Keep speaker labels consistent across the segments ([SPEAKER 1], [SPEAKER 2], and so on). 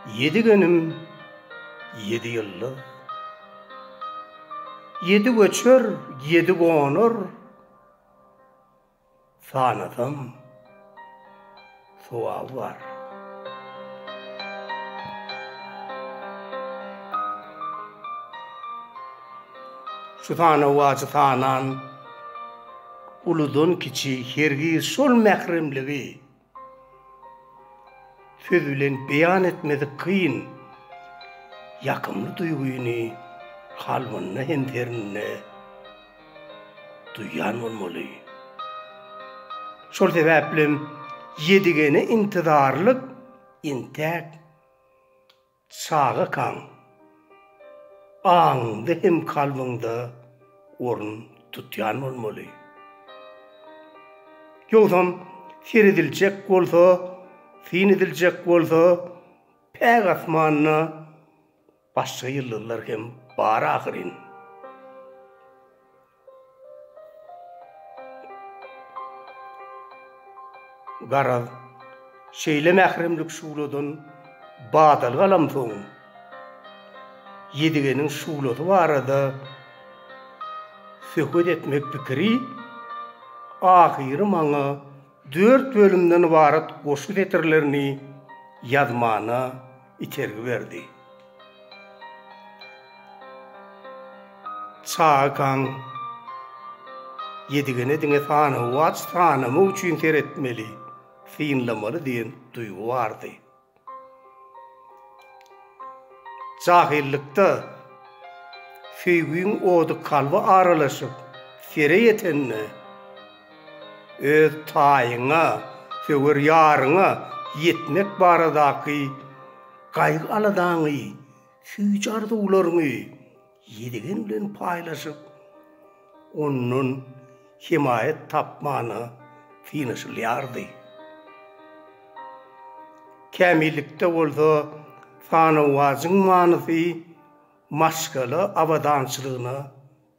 [SPEAKER 1] Ýedigenim ýedi ýyldyz. Ýedi göçer, ýedi gonar. Sanasam sowaby bar. Şu sanawajy sanan uludan kiçi hergiz şol mähremligi Söz bilen beýan etmesi kyn, ýakymly duýgyny kalbynda hem serinde duýýan bolmaly. Şol sebäplem Ýedigene intizarlyk entäk Çagakaň aňyňda hem kalbyňda orun tutýan bolmaly. Ýogsam serediljek bolsa, syn ediljek bolsa, päk asmanda başga ýyldyzlar hem bar ahyryn. Garaz, şeýle mähremlik şugladan badalga alamsoň, Ýedigeniň şuglasy barada söhbet etmek pikiri ahyry maňa dört bölümden ybarat goşgy setirlerini ýazmana itergi berdi. Çagakaň Ýedigene diňe sanawaç sanamak üçin seretmeli, synlamaly diýen duýgy bardy. Jahyllykda söýgiň ody kalba aralaşyp, sere ýetende, öz taýyňa, söwer ýaryňa ýetmek baradaky Gaýgy-aladaňy, süýji arzuwlaryňy Ýedigen bilen paýlaşyp, ondan hemaýat tapmana synanyşylýardy. Kämillikde bolsa sanawajyň manysy maşgala abadançylygyna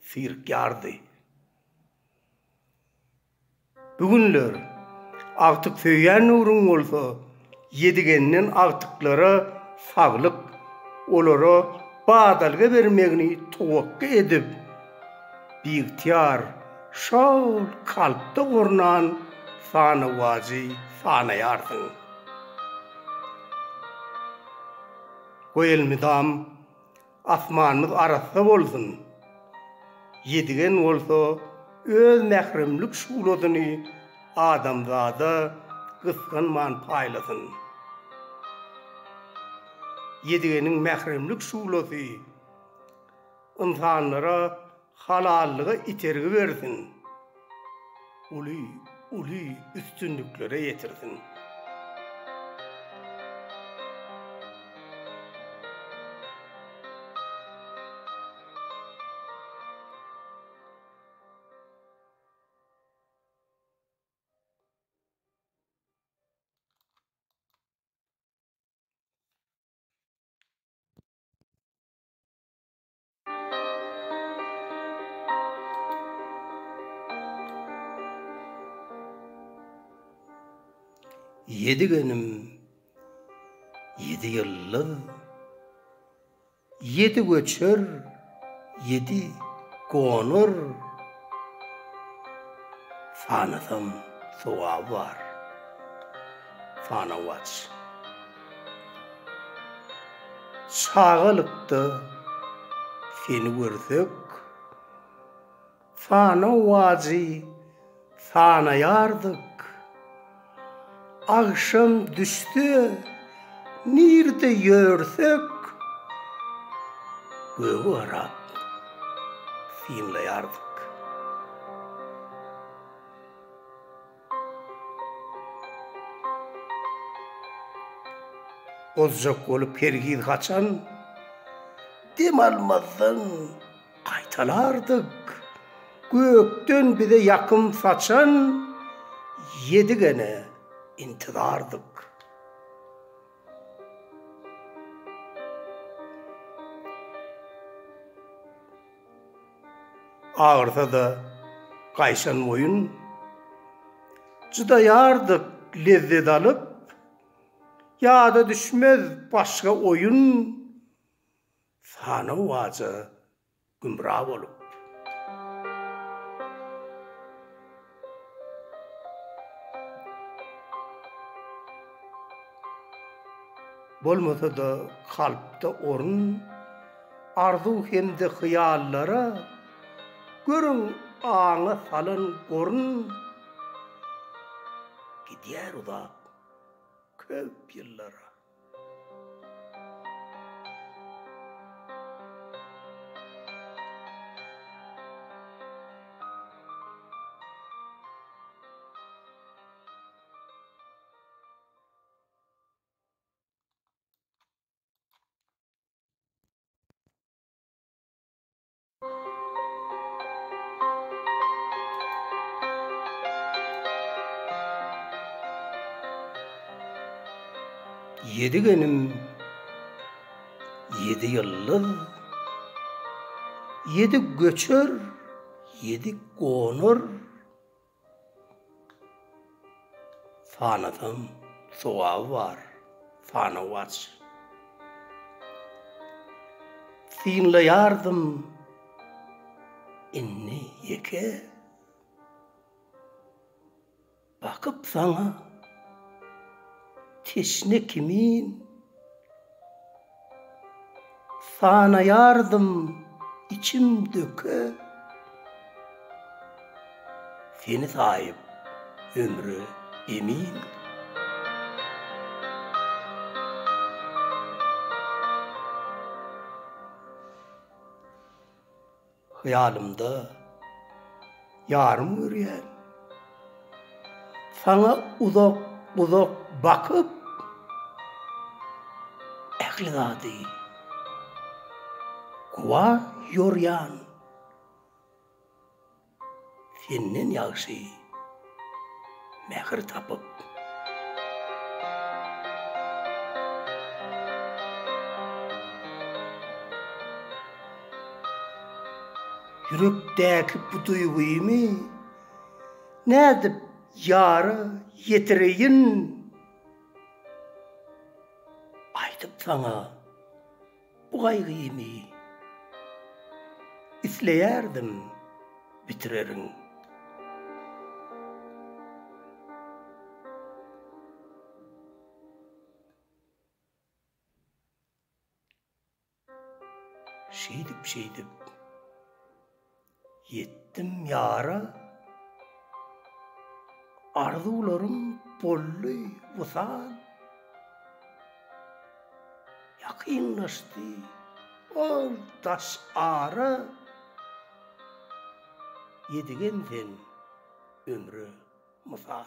[SPEAKER 1] syrykýardy. Bu günler agtyk söýýän döwrüň bolsa, Ýedigenden agtyklara saglyk, olara badalga bermegini towakga edip, biygtyýar şol kalpda ornan sanawajy sanaýarsyň. Goý elmydam Asmanymyz arassa bolsun! Ýedigen bolsa öz mähremlik şuglasyny adamzada gysganman paýlasyn! Ýedigeniň mähremlik şuglasy ynsanlara halallyga itergi bersin, uly, uly üstünliklere ýetirsin! Ýedigenim, ýedi ýyldyz, Ýedi göçer, ýedi gonar, Sanasam sogaby bar, sanawaç. Çagalykda seni görsek, Sanawajy sanaýardyk. Agşam düşse nirde ýörsek, Göge garap synlaýardyk. Bozjak bolup hergiz haçan dem almazdan gaýtalardyk. Gökden bize ýakym saçan Ýedigene intizardyk. Agyrsa-da gaýşan boýun, Çydaýardyk lezzet alyp. Ýada düşmez başga oýun, Sanawaja gümra bolup. Bolmasa-da kalpda orun, Arzuw hem-de hyýallara, Görüň aňa salan gorun, Gidýär uzap köp ýyllara. Ýedigenim, ýedi ýyldyz, Ýedi göçer, ýedi gonar. Sanasam sogaby bar, sanawaç. Synlaýardym indi ýeke. Bakyp saňa teşne kimin. Sanaýardym içim döke. Seni saýyp ömre emin. Hyýalymda ýarym görýän. Saňa uzak-uzak bakyp, ähli zady guwa ýorýan. Senden ýagşy mähir tapyp. Ýürekdäki bu duýgymy nädip ýara ýetireýin? Aýdyp saňa bu gaýgymy isleýärdim bitirerin. Şeýdip-şeýdip, ýetdim ýara, Arzuwlarym boldy wysal. Ýakynlaşdy ol daş ara, Ýedigen sen ömre mysal.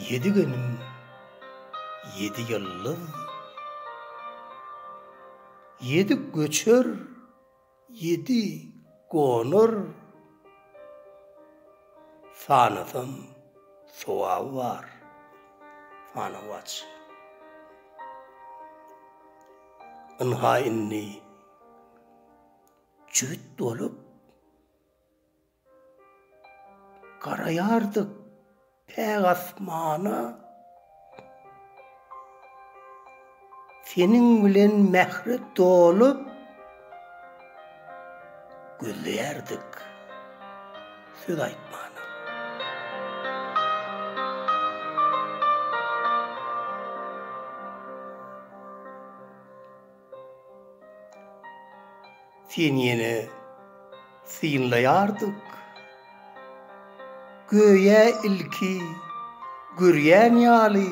[SPEAKER 1] Ýedi günüm, ýedi ýyldyz, Ýedi göçer, ýedi gonar, Sanasam sogaby bar, sanawaç. Ynha indi jübüt bolup garaýardyk päk asmana. Seniň bilen mähre dolup gözleýärdik söz aýtmana. Seni ýene synlaýardyk. Göýä ilki görýän ýaly.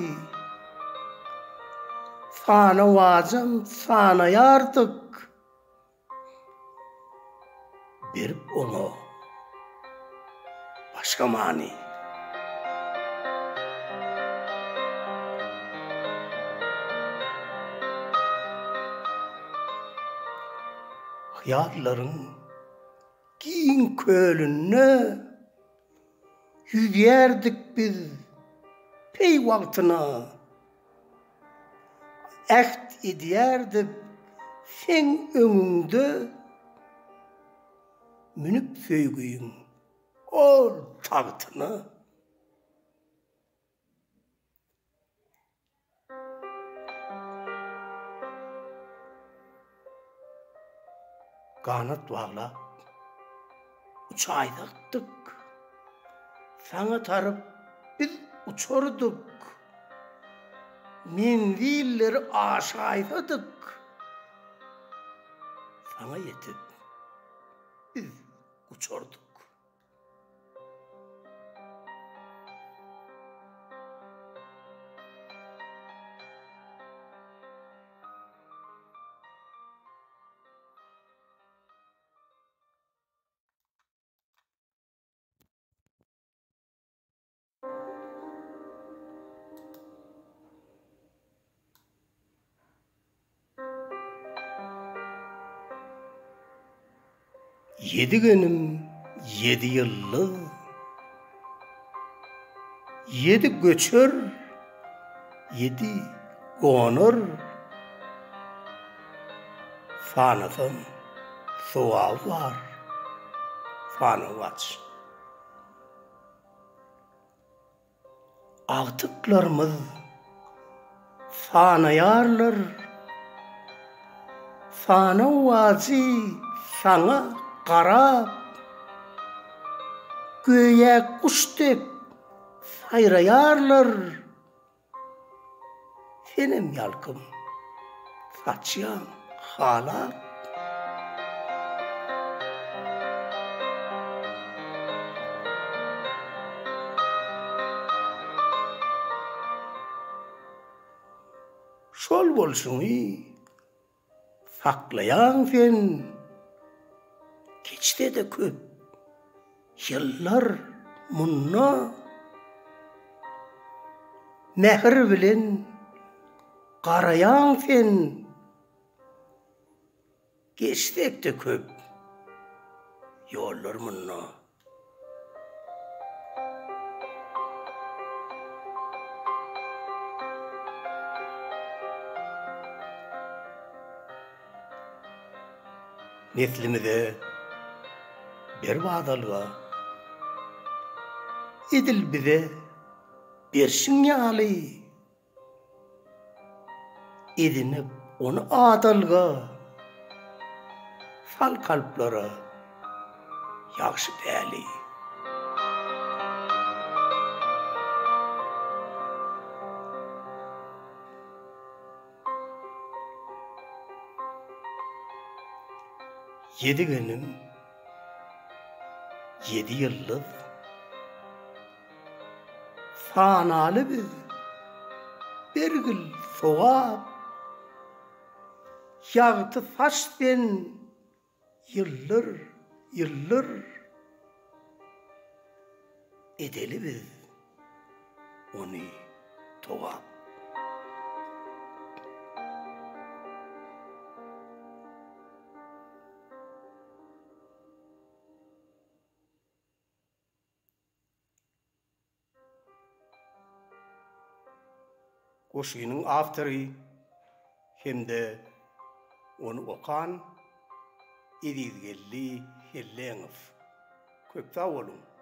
[SPEAKER 1] Sanawajam sanaýardyk. Berip oňa başga many. Hyýallaryň giň kölünde ýüzýärdik biz peýwagtyna. Äht edýärdik seň öňüňde münüp söýgiň ol tagtyna. Ganat baglap, uçaýsakdyk, Saňa tarap biz uçardyk. Menzilleri aşaýsadyk, Saňa ýetip, biz uçardyk. Ýedi genim, ýedi ýyldyz, Ýedi göçer, ýedi gonar, Sanasam sogaby bar, sanawaç. Agtyklarymyz sanaýarlar, Sanawajy saňa garap, Göýä guş dek saýraýarlar. Senem ýalkym saçýaň halap. Şol bolşuňy Saklaýaň sen geçse-de köp ýyllar munda Mähir bilen garaýaň sen geçsek-de köp ýollar munda. Neslimize ber badalga, edil bize berşiň ýaly. Edinip ony adalga, Sal kalplara ýagşy päli. Ýedigenim, ýedi ýyldyz. Sanaly biz, bergil sogap. Ýagty saç sen, ýyldyr, ýyldyr. Edeli biz ony togap. Goşgynyň awtory hem-de ony okan Ezizgeldi Helleňow. Köp sag boluň!